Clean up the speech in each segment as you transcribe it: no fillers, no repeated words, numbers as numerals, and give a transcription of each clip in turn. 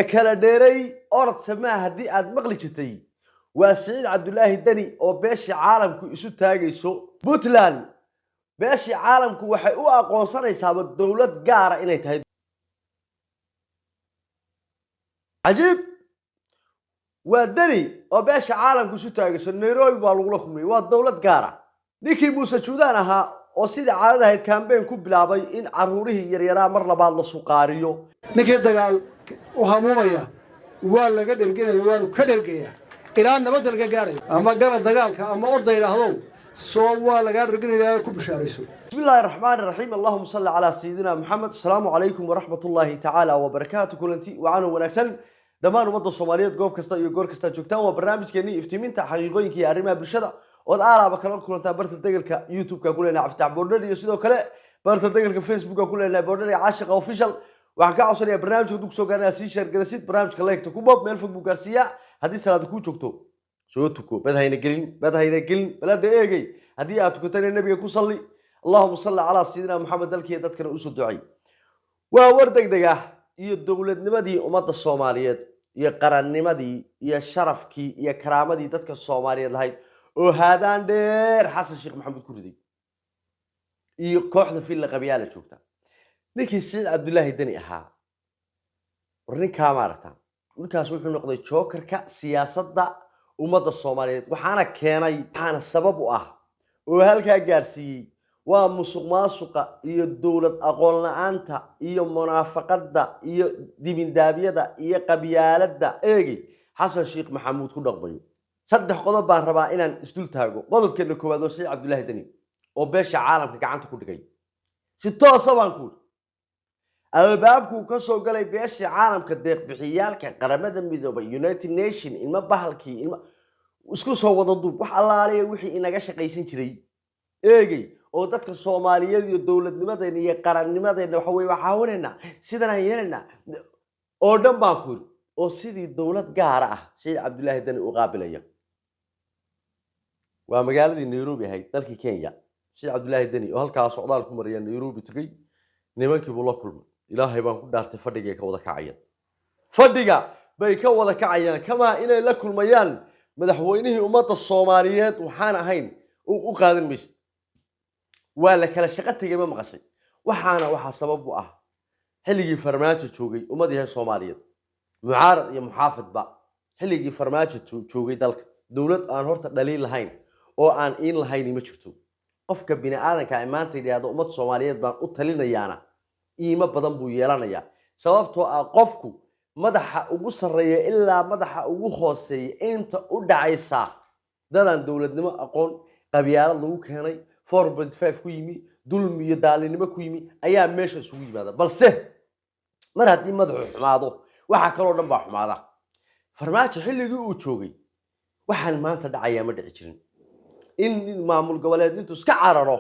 Kala dheeray orod samaa haddii aad maqli jirtay. Waa Siciid Cabdulaahi Deni oo beeshii caalamku isu taagayso. Puntland beeshii caalamku waxay u aqoonsanaysaaba dowlad gaara inay tahay. Cajiib, waa Deni oo beesha caalamku isu taagayso. Nairobi baa lagula kulmay, waa dowlad gaara. Ninkii Muuse Juudaan ahaa oo sidii caadada ahayd kambeyn ku bilaabay in caruurihii yaryaraa mar labaad la suqaariyo. Ninkii dagaal u hamuumaya waa laga dherginaya, waanu ka dhergayaa ilaa nabadda laga gaarayo. Ama gala dagaalka ama orda idhaahdow soo waa lagaa dherginayaa, ku bishaarayso. بسم الله الرحمن الرحيم، اللهم صل على سيدنا محمد. السلام عليكم ورحمة الله تعالى وبركاته. Kulanti wacan wanaagsan dhammaan ummadda Soomaaliyeed goob kasta iyo goor kasta joogtaan. Waa barnaamijkeenii iftiiminta xaqiiqooyinka iyo arrimaha bulshada ood aalaaba kala kulantaan barta degelka YouTube-ka ku leenahay Cabditax Boordhar, iyo sidoo kale barta degelka Facebooka ku leenahay Boordhar iyo Caashiqa Official. Waxaan ka codsanayaa barnaamijka hadduu kusoo gaarnaa sii share garasid, barnaamijka like-ta ku bob, meel fog buu gaarsiiyaa. Haddii salaada kuu joogto soo tuko, bad hayna gelin, bad hayna gelin. Balada eegay, haddii aad tukatana nabiga ku salli, allahuma salli calaa sayidina Maxamed. Dalkiiyo dadkana usoo ducay. Waa war deg deg ah iyo dowladnimadii ummadda Soomaaliyeed iyo qarannimadii iyo sharafkii iyo karaamadii dadka Soomaaliyeed lahayd oo haadaan dheer Xasan Sheekh Maxamuud ku riday iyo kooxda Villa Qabyaala joogta. Ninkii Siciid Cabdulaahi Deni ahaa, war ninkaa maaragta, ninkaas wuxuu noqday jookarka siyaasadda ummadda Soomaaliyeed. Waxaana keenay, waxaana sabab u ah oo halkaa gaarsiiyey waa musuq maasuqa iyo dowlad aqoon la-aanta iyo munaafaqadda iyo dibindaabyada iyo qabyaaladda eegay Xasan Sheekh Maxamuud ku dhaqmayo. Saddex qodob baan rabaa inaan isdul taago. Qodobkeena koowaad oo Siciid Cabdulaahi Deni oo beesha caalamka gacanta ku dhigay si toosa baan ku albaabkuu ka soo galay beesha caalamka, deeqbixiyaalka, Qaramada Midoobay, United Nation, ilma bahalkii, ilma isku soo wada duub, wax allaaliya wixii inaga shaqaysan jiray eegay oo dadka Soomaaliyeed iyo dowladnimadeena iyo qarannimadeena waxa weye waa caawinaynaa, sidan aan yeelaynaa oo dhan baan ku yidhi, oo sidii dowlad gaara ah Siciid Cabdulaahi Deni u qaabilaya. Waa magaaladii Nairobi ahayd, dalkii Kenya. Siciid Cabdulaahi Deni oo halkaa socdaal ku maraya Nairobi tegey, nimankii buu la kulmay. Ilaahay baan ku dhaartay, fadhigay ka wada kacayaan, fadhiga bay ka wada kacayaan, kamaa inay la kulmayaan madaxweynihii ummadda Soomaaliyeed. Waxaan ahayn u qaadan maysid, waa la kala shaqo tegay. Ma maqashay? Waxaana waxaa sabab u ah xilligii Farmaajo joogay ummad yahay Soomaaliyeed, mucaarad iyo muxaafidba. Xilligii Farmaajo joogay dalka dowlad aan horta dhaliil lahayn oo aan iin lahayni ma jirto. Qofka bini aadanka ay maanta yidhaahdo ummad Soomaaliyeed baan u talinayaana iimo badan buu yeelanayaa, sababtoo ah qofku madaxa ugu sarreeya ilaa madaxa ugu hooseeya inta u dhacaysa dadaan dowladnimo aqoon, qabyaalad lagu keenay, 4.5 ku yimi, dulmi iyo daalinimo ku yimi ayaa meesha isugu yimaada. Balse mar haddii madaxu xumaado, waxa kaloo dhan baa xumaada. Farmaajo xilligii uu joogay waxaan maanta dhacayaa ma dhici jirin in maamul goboleed intuu iska cararo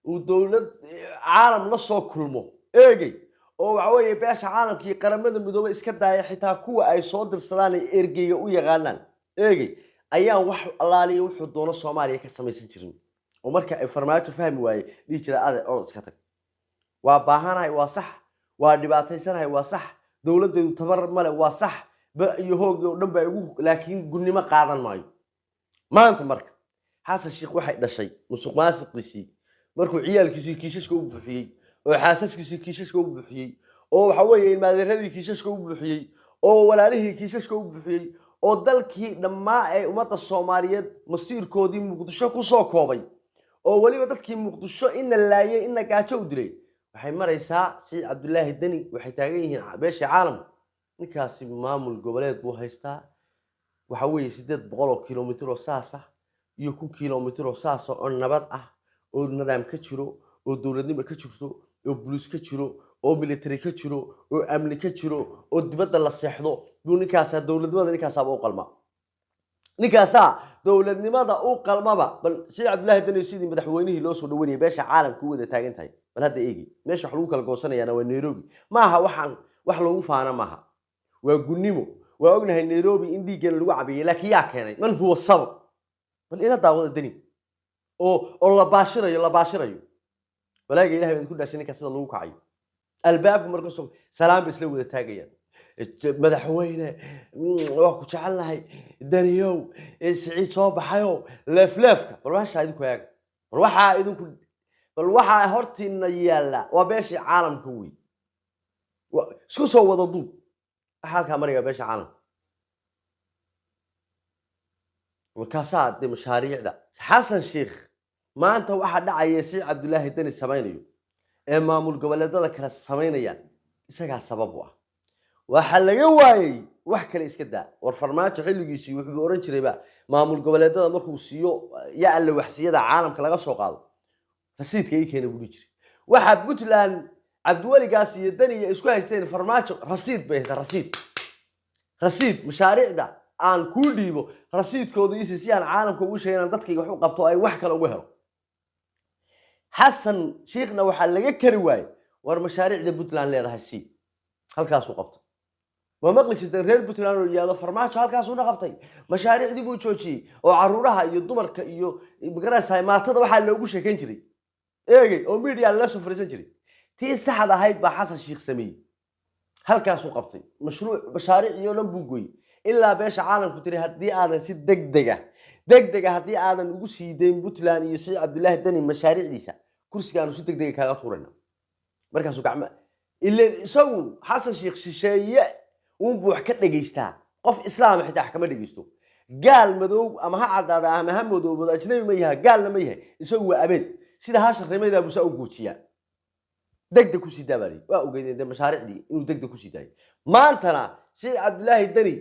uu dowlad caalam la soo kulmo eegey oo waxa weeye beesha caalamka iyo Qaramada Midoobay iska daaya, xitaa kuwa ay soo dirsadaan ay ergeyga u yaqaanaan eegey ayaan wax allaaliya wuxuu doono Soomaaliya ka samaysan jirin. Oo marka ay Farmaajo fahmi waaye dhihi jira ade orod iska tag, waa baahanahay, waa sax, waa dhibaataysanahay, waa sax, dowladdeedu tabar male, waa sax, ba iyo hoogii oo dhan baa igu, laakiin gunnimo qaadan maayo. Maanta marka Xasan Sheekh waxay dhashay musuq maasuqiisii markuu ciyaalkiisii kiishashka u buuxiyey oo xaasaskiisii kiishashka u buuxiyey oo waxa weeye ilmaadeeradii kiishashka u buuxiyey oo walaalihii kiishashka u buuxiyey oo dalkii dhammaa ee ummadda Soomaaliyeed masiirkoodii Muqdisho kusoo koobay oo weliba dadkii Muqdisho ina laayay, ina gaajo u dilay. Waxay maraysaa Siciid Cabdulaahi Deni waxay taagan yihiin beesha caalamku, ninkaasi maamul goboleed buu haystaa, waxa weeye 800 oo kilomitir oo saas ah iyo 1000 kilomitir oo saas ah oo nabad ah oo nidaam ka jiro oo dowladnimo ka jirto oo boliis ka jiro oo military ka jiro oo amni ka jiro oo dibadda la seexdo buu ninkaasaa. Dowladnimada ninkaasaaba u qalma, ninkaasaa dowladnimada u qalmaba. Bal Siciid Cabdulaahi Deni sidii madaxweynihii loo soo dhaweynayay beesha caalamka u wada taagan tahay. Bal hadda eegi, meesha wax lagu kala goosanayaana waa Nairobi. Maaha waxaan wax lagu faana maaha, waa gunnimo. Waa ognahay Nairobi in dhiiggeena lagu cabiyey, laakiin yaa keenay? Man huwa sabab? Bal ila daawada Deni oo la baashirayo, la baashirayo. Walaaga Ilahay baan ku dhaashay, ninkaa sida lagu kacayo albaabku markasoo salaam bay isla wada taagayaan. Madaxweyne, waa ku jecelnahay Daniyow, Siciid soo baxayo leefleefka. Bal waxaa idinku eega, bal waxaa idinku, bal waxaa hortiina yaalla waa beeshii caalamka wey. Isku soo wada duub, waxaa halkaa maraya beesha caalamka. Markaasaa dee mashaariicda Xasan Sheikh maanta waxaa dhacaya si Cabdulaahi Deni samaynayo ee maamul goboleedada kale samaynayaan isagaa sabab u ah. Waxaa laga waayey wax kale iska daa. War Farmaajo xilligiisii wuxuu oran jirayba maamul goboleedada markuu siiyo ya alle waxsiyada caalamka laga soo qaado, rasiidka ii keena buu dhihi jiray. Waxaa Puntland Cabdiweligaas iyo Deniya isku haysteen Farmaajo rasiid bay haystaan, rasiid, rasiid mashaariicda aan kuu dhiibo rasiidkooda iisi si aan caalamka ugu sheegin aan dadkayga wax u qabto ay wax kale ugu helo. Xasan Shiikhna waxaa laga kari waayey war mashaariicda Puntland leedahay si halkaasuu qabtay. Ma maqli jirteen reer Puntland oo yidhaahdo Farmaajo halkaasuuna qabtay, mashaariicdii buu joojiyey, oo caruuraha iyo dumarka iyo magaraysahay maatada waxaa loogu sheekayn jiray eegey oo media lala soo fariisan jiray? Tii saxda ahayd baa Xasan Sheikh sameeyey, halkaasuu qabtay mashruuc, mashaariicdii oo dhan buu gooyey ilaa beesha caalamku tiri haddii aadan si degdega degdega haddii aadan ugu sii dayn Puntland iyo Siciid Cabdullaahi Deni mashaariicdiisa, kursigaanu si degdega kaaga tuurayna. Markaasuu gacma ileen isagu Xasan Sheikh shisheeye uunbuu wax ka dhegaystaa, qof islaama xitaa wax kama dhegaysto. Gaal madow ama ha caddaada ama ha madoobado, ajnabi ma yaha, gaalna ma yahay, isagu waa abeed sida haasha rimaydaa buu saa u goojiyaa. Degdeg kusii daa baa layidhi. Waa ogeydeen dee mashaariicdii inuu degdeg kusii daayay. Maantana Siciid Cabdullaahi Deni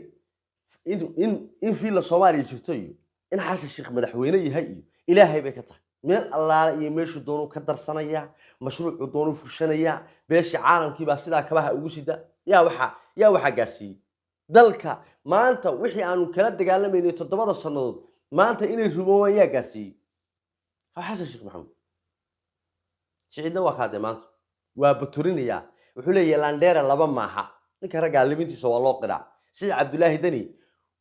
in fiila Soomaaliya jirto iyo in Xasan Sheikh madaxweyne yahay iyo Ilaahay bay ka tahay. Meel allaale iyo meeshuu doonuu ka darsanayaa, mashruucuu doonuu fushanayaa, beeshii caalamkii baa sidaa kabaha ugu sida. Yaa waxaa gaarsiiyey dalka maanta wixii aanu kala dagaalamaynay 7da sannadood maanta inay rumoobaan? Yaa gaarsiiyey? Waa Xasan Sheekh Maxamuud. Siciidna waa kaadee maanta waa baturinayaa, wuxuu leeyahay landheera laba maaha. Ninka raggaa libintiisa waa loo qiraa. Siciid Cabdulaahi Deni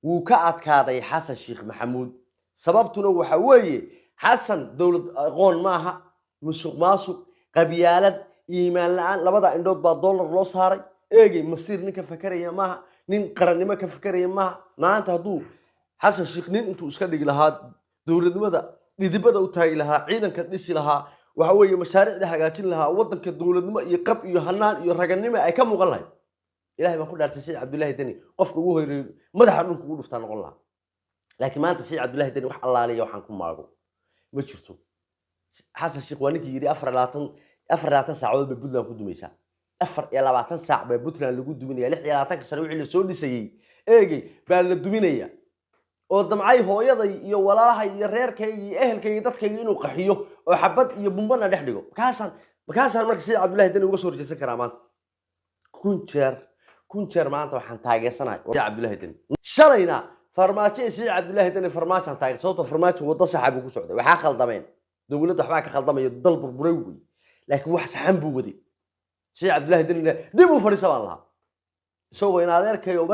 wuu ka adkaaday Xasan Sheekh Maxamuud, sababtuna waxa weeye Xasan dowlad aqoon maaha, musuq maasuq, qabyaalad, iimaan la-aan, labada indhood baa dollar loo saaray. Eegey, masiir ninka fakeraya maaha, nin qarannimo ka fakeraya maaha. Maanta hadduu Xasan Sheekh nin intuu iska dhigi lahaa dowladnimada dhidibada u taagi lahaa, ciidanka dhisi lahaa, waxa weeye mashaariicda hagaajin lahaa, waddanka dowladnimo iyo qab iyo hanaan iyo raganimo ay ka muuqan lahayd, Ilahay baan ku dhaartay Siciid Cabdullaahi Deni qofka ugu horeeyay madaxa dhulka ugu dhuftaa noqon lahaa. Laakiin maanta Siciid Cabdullaahi Deni wax allaaliya waxaan ku maago ma jirto. Xasan Sheekh waa ninkii yidhi 24 saacadood bay Puntland ku dumaysaa, 24 saac baa Puntland lagu duminaya, 26ka sano wixii la soo dhisayey eegey baa la duminaya, oo damcay hooyaday iyo walaalahay iyo reerkayga iyo ehelkayga iyo dadkayga inuu qaxiyo oo xabad iyo bumbana dhex dhigo. Markaasaan marka Siciid Cabdullaahi Deni uga soo horjeesan karaa maanta 1000 jeer, 1000 jeer. Maanta waxaan taageersanahay Siciid Cabdullaahi Deni. Shalayna Farmaajo iyo Siciid Cabdullaahi Deni, Farmaajoan taageer, sababtoo Farmaajo waddo saxa buu ku socday. Waxaa khaldameen dowladda, waxbaa ka khaldamaya, dal burburay wey, laakiin wax saxan buu waday. Siciid Cabdullaahi Denina dib u fadhiisa baan lahaa, isagoo in adeerkayo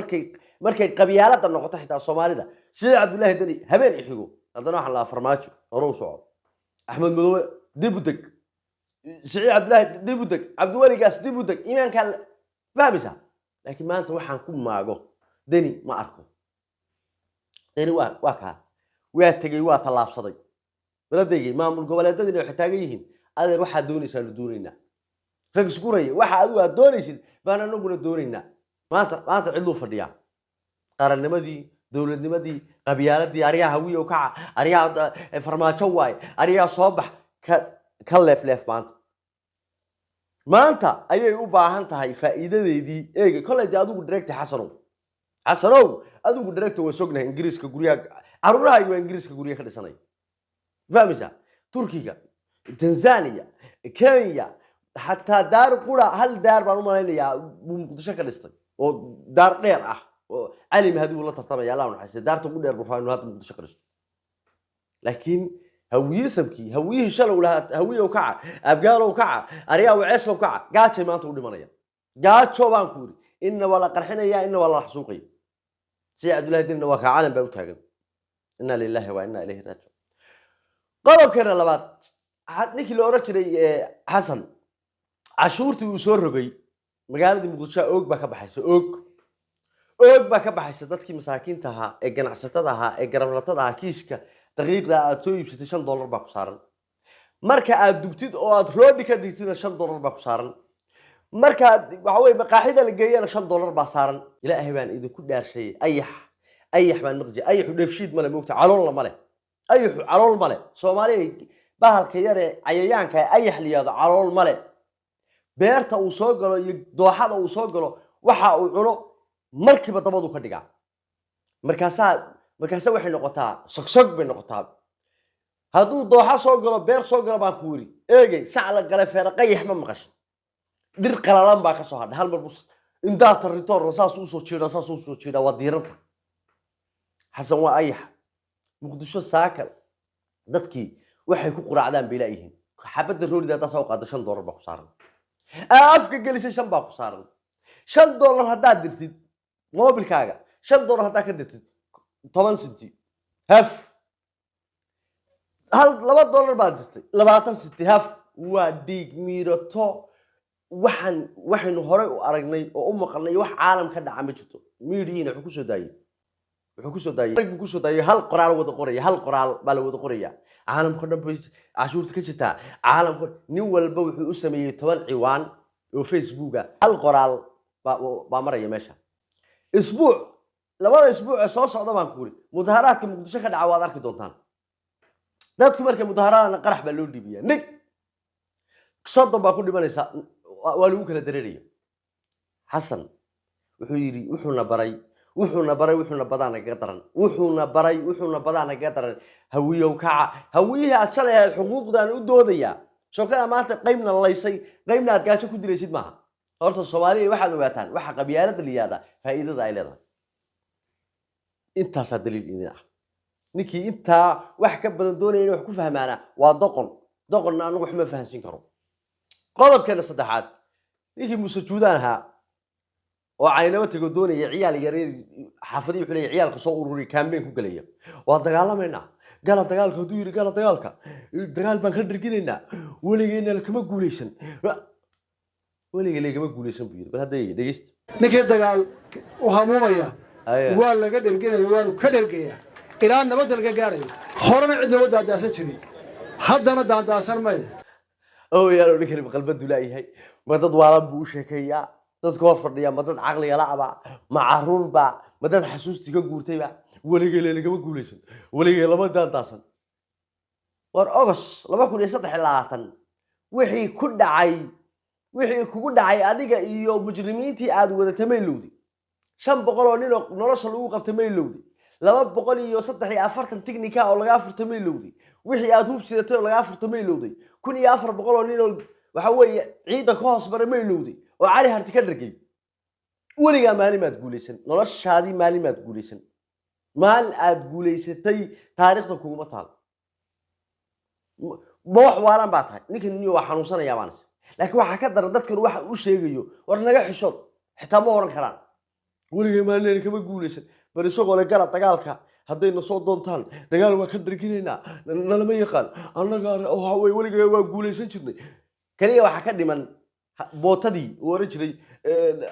markay qabyaaladda noqoto xitaa Soomaalida Siciid Cabdullaahi Deni habeen ixigo, haddana waxaan lahaa Farmaajo hore u soco, Axmed Madoobe dib u deg, Siciid Cabdullaahi dib u deg, Cabdiweligaas dib u deg, iimaankaa fahmaysaa. Laakiin maanta waxaan ku maago Deni ma arko. Deni waa kaa, waa tegey, waa tallaabsaday baladeygay. Maamul goboleedadina waxay taagan yihiin adeer waxaad doonaysaanu doonaynaa, rag isguraya, waxa adigu aad doonaysid baan anaguna doonaynaa. Maanta cidluu fadhiyaa qarannimadii, dowladnimadii, qabyaaladii, aryaha Hawiyow kaca, aryaha Farmaajo waaye, aryaha soo bax, ka leef leef. Maanta ayay u baahan tahay faa'iidadeedii. Eega kolley dee adigu directa Xasanow, Xasanow adigu directa waa sognahay. Ingiriiska guryaha caruurahayga waa Ingiriiska guryaha ka dhisanaya, fahmaysaa? Turkiga, Tanzania, Kenya, xataa daar qura hal daar baan u malaynayaa buu Muqdisho ka dhistay oo daar dheer ah oo Cali Mahdi uu la tartamaya, Allah u naxariistay. Daarta ugu dheer buu rabaa inuu hadda Muqdisho ka dhisto. Laakiin hawiyisamkii, hawiyihii shalow lahaa hawiyow kaca, abgaalow kaca, aryaa waceeslow kaca, gaajay maanta u dhimanaya. Gaajo baan ku yidhi, inna waa la qarxinaya, inna waa la xasuuqaya. Sida Cabdullahi Dinna waa kaa calan baa u taagan. Inna lillahi wa inna ilayhi raajicuun. Qodobkeena labaad, ninkii la odhan jiray Xasan cashuurtii uu soo rogay magaaladii Muqdisho oog baa ka baxaysa. Oog Oog baa ka baxaysa dadkii masaakiinta ahaa ee ganacsatada ahaa ee garabratada ahaa. Kiishka daqiiqda aad soo iibsatay $5 baa ku saaran. Marka aad dubtid oo aad roodhi ka digtidna $5 baa ku saaran. Markaad waxa weye maqaaxida la geeyana $5 baa saaran. Ilaahay baan idinku dhaarshay, ayax, ayax baan maqli. Ayaxu dheefshiid male, moogta, caloolna male. Ayaxu calool male. Soomaaliya, bahalka yare cayayaanka ee ayax la yihahdo calool male. Beerta uu soo galo iyo dooxada uu soo galo, waxa uu cuno markiiba dabadu ka dhigaa. Markaasaa waxay noqotaa sogsog bay noqotaa. Hadduu dooxa soo galo, beer soo galo baan ku wiri eegey, sac la galay feera qayax ma maqashay? Dhir qalalan baa ka soo hadhay. Hal mar bus indaa taritoorna saas usoo jiidha, saas usoo jiidha, waa diiranta. Xasan waa ayax. Muqdisho saaka dadkii waxay ku quraacdaan bay laayihiin. Xabadda roolida haddaa soo qaado, $5 baa ku saaran. Afka gelisay shan baa ku saaran. $5 haddaad dirtid moobilkaaga, $5 haddaad ka dirtid, 10 senti haf. Hal $2 baad dirtay, 20 senti haf. Waa dhiig miirato. Waxaan waxaynu horey u aragnay oo u maqalnay wax caalam ka dhaca ma jirto. Miidiyiina wuxuu kusoo daayey, wuxuu kusoo daayey, rag buu kusoo daayey hal qoraal wada qoraya. Hal qoraal baa la wada qoraya. Caalamka dhan bay cashuurta ka jirtaa. Caalamka nin walba wuxuu u sameeyey 10 ciwaan oo Facebooka. Hal qoraal baa maraya meesha. Isbuuc, labada isbuuc ee soo socda baan ku uri, mudaharaadka Muqdisho ka dhaca waad arki doontaan. Dadku markay mudaharaadana qarax baa loo dhiibiyaa, nig 30 baa ku dhimanaysa, waa lagu kala dareeraya. Xasan wuxuu yidhi, wuxuuna baray, wuxuuna baray, wuxuuna badaa nagaga daran, wuxuuna baray, wuxuuna badaa nagaga daran. Hawiyow kaca. Hawiyihii aad shalay ahayd xuquuqdaan u doodayaa sookada maanta qaybna laysay, qaybna aad gaajo ku dilaysid maaha. Horta Soomaaliya waxaad ogaataan waxa qabyaalada la yihahdaa faa'iidada ay leedahay. Intaasaa daliil idin ah. Ninkii intaa wax ka badan doonaya inay wax ku fahmaana waa doqon. Doqonna anagu wax ma fahansiin karo. Qodobkeena saddexaad, ninkii Muuse Juudaan ahaa oo Caynabo tego doonaya ciyaal yaryar xaafadihii, wuxuu leeyahay ciyaalka soo ururiya, campaign ku gelaya, waa dagaalamaynaa, gala dagaalka. Hadduu yidhi gala dagaalka, dagaal baan ka dharginaynaa, weligeena kama guuleysan, weligay lagama guuleysan buu yidhi. Bal hadda eegi, dhegeysta. Ninkii dagaal u hamuumaya waa laga dherginaya, waanu ka dhergayaa ilaa nabadda laga gaarayo. Horena cid looga daandaasan jirin, haddana daandaasan mayno. Oyaal, ninkani qalbadu laayahay. Ma dad waalan buu u sheekeeyaa? Dadka hor fadhiya ma dad caqliga la'aba? Ma caruurba? Ma dad xasuustii ka guurtayba? Weligay lagama guuleysan, weligay lama daandaasan. War Ogos 2023 wixii ku dhacay, wixii kugu dhacay adiga iyo mujrimiintii aad wadatay may lowdi? 500 oo nin oo nolosha lagu qabtay may lowdi? 243 tignika oo lagaa furtay may lowdi? Wixii aad hub sidatay oo lagaa furtay may lowday? 1400 oo nin oo waxa weeye ciidda ka hoos maray may lowday oo Cali Harti ka dhargay? Weligaa maalin maad guulaysan, noloshaadii maalin maad guulaysan. Maalin aad guulaysatay taariikhda kuguma taal. Ma wax waalan baa tahay? Ninkan niyo waa xanuunsanayaa baan is, laakiin waxaa ka daran dadkan waxa uu sheegayo. War naga xishood xitaa ma oran karaan. Weligay maalin kama guulaysan, bal isagoo le gala dagaalka, haddayna soo doontaan dagaal waa ka dharginaynaa, nalama yaqaan annaga. Waxa weye weligay waa guulaysan jirnay. Kaliya waxaa ka dhiman bootadii uu oran jiray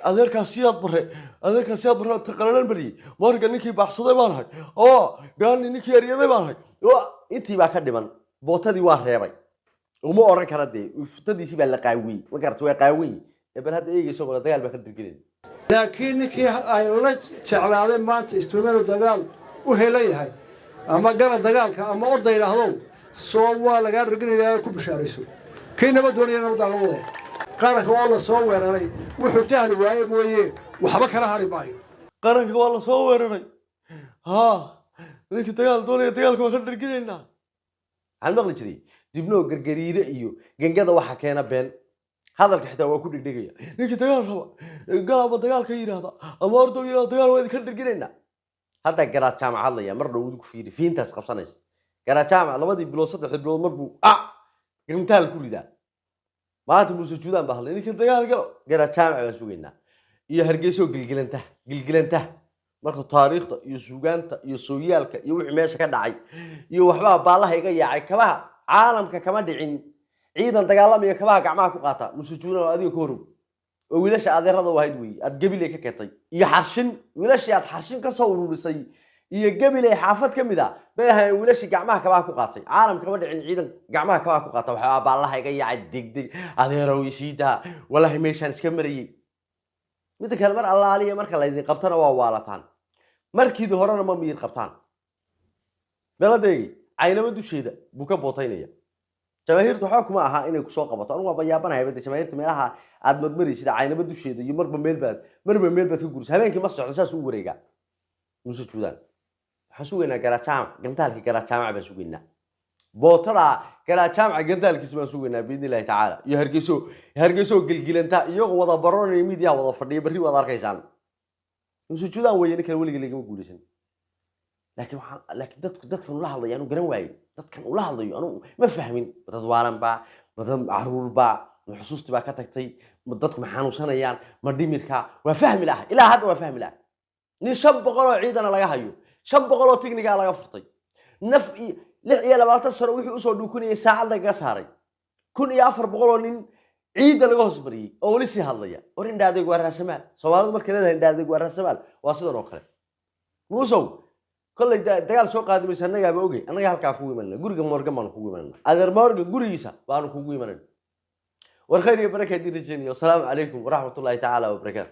adeerkaas Siyaad Bare, adeerkaas Siyaad Bare qalalan bariyey, marka ninkii baxsaday baan ahay oo gaani ninkii eryaday baan ahay. Oo intii baa ka dhiman. Bootadii waa reebay, uma oran kara dee, futadiisii baa la qaawiyey. Ma garata? Waa qaawan yihi. Bal hadda eegeyso, wala dagaal baa ka dharginayna. Laakiin ninkii ay la jeclaaday maanta istuumeenu dagaal u helan yahay, ama gala dagaalka ama orda yidhaahdow, soo waa lagaa dherginayaa, ku bishaarayso. Kii nabad doonaya nabaddaa lagu wadaya. Qaranka waa la soo weeraray, wuxuu jahli waaye mooye waxba kala hari maayo. Qaranka waa la soo weeraray. Ha, ninkii dagaal doonaya dagaalka waa ka dharginaynaa. Waxaan maqli jiray dibnoo gargariire iyo gengada waxa keena been. Hadalka xitaa waa ku dhegdhegaya. Ninkii dagaal raba galaaba dagaalka yidhaahda ama ordow yidhahda, dagaal waa idinka dharginaynaa. Hadda Garaad Jaamac hadlaya, mar dhow ku fiiri fiintaas qabsanaysa. Garaad Jaamac labadii bilood, saddexdii bilood mar buu gantaal ku ridaa. Maanta Muuse Juudaan baa hadlay, ninkii dagaal galo. Garaad Jaamac baan sugaynaa iyo Hargeysa oo gilgilanta, gilgilanta. Marka taariikhda iyo suugaanta iyo sooyaalka iyo wixii meesha ka dhacay iyo waxbaa baallaha iga yaacay. Kabaha caalamka kama dhicin ciidan dagaalamaya kabaha gacmaha ku qaata. Muuse Juudaan oo adiga ka horow. Oo wiilasha adeerada u ahayd weeye, aad Gabiley ka keentay iyo Xarshin. Wiilashii aad Xarshin ka soo ururisay iyo Gabiley xaafad ka mid a bay ahaayeen wiilashii gacmaha kabaha ku qaatay. Caalamka kama dhicin ciidan gacmaha kabaha ku qaata. Waxaa baallaha iga yaacay degdeg, adeerow isiidaa, walaahi meeshaan iska marayey. Midda kale, mar allaaliya marka laydin qabtana waa waalataan, markiidi horena ma miyir qabtaan. Beladeegi Caynamo dusheeda buu ka bootaynaya. Jamaahiirtu waxba kuma aha inay kusoo qabato. Anigu waa bayaabanahay bade jamaahiirta meelaha aad marmaraysid Caynamo dusheeda iyo marba meel baad, marba meel baad ka gurisa. Habeenkii ma socdo, saas u wareegaa Muuse Juudaan. Waxaan sugaynaa Garajaamac, gantaalkii Garajaamac baan sugaynaa, bootada Garajaamaca gantaalkiisa baan sugaynaa biidni Illaahi tacaala. Iyo Hargeyso, Hargeyso gilgilanta iyagoo wada baroonaya, midiyaha wada fadhiya, berri waad arkaysaan. Muuse Juudaan weeye ninkan, weligii lagama guulaysan. Laakiin waxaan, laakiin dadku, dadkan ula hadlayo anu garan waaye, dadkan ula hadlayo anu ma fahmin. Ma dad waalan baa? Ma dad caruur baa? Ma xusuustii baa ka tagtay? Ma dadku ma xanuunsanayaan? Ma dhimirka? Waa fahmi laha, ilaa hadda waa fahmi laha. Nin 500 oo ciidana laga hayo, 500 oo tignigaa laga furtay, naf iyo 26 sano wuxuu usoo dhuukunayay saacad lagaga saaray, 1400 oo nin ciidda laga hoos mariyey oo weli sii hadlaya. War indha adeeg waa raasamaal. Soomaalidu markay leedahay indha adeeg waa raasamaal, waa sidan oo kale. Muusow, kollay dagaal soo qaadi maysa, annagaaba ogey. Annaga halkaa kugu imanana, guriga Morgan baanu kugu imanana, adeer Morgan gurigiisa baanu kugu imanana. War khayr iyo baraka idiin rajeynaya. Wasalaamu calaykum waraxmatullaahi tacaala wabarakaatu.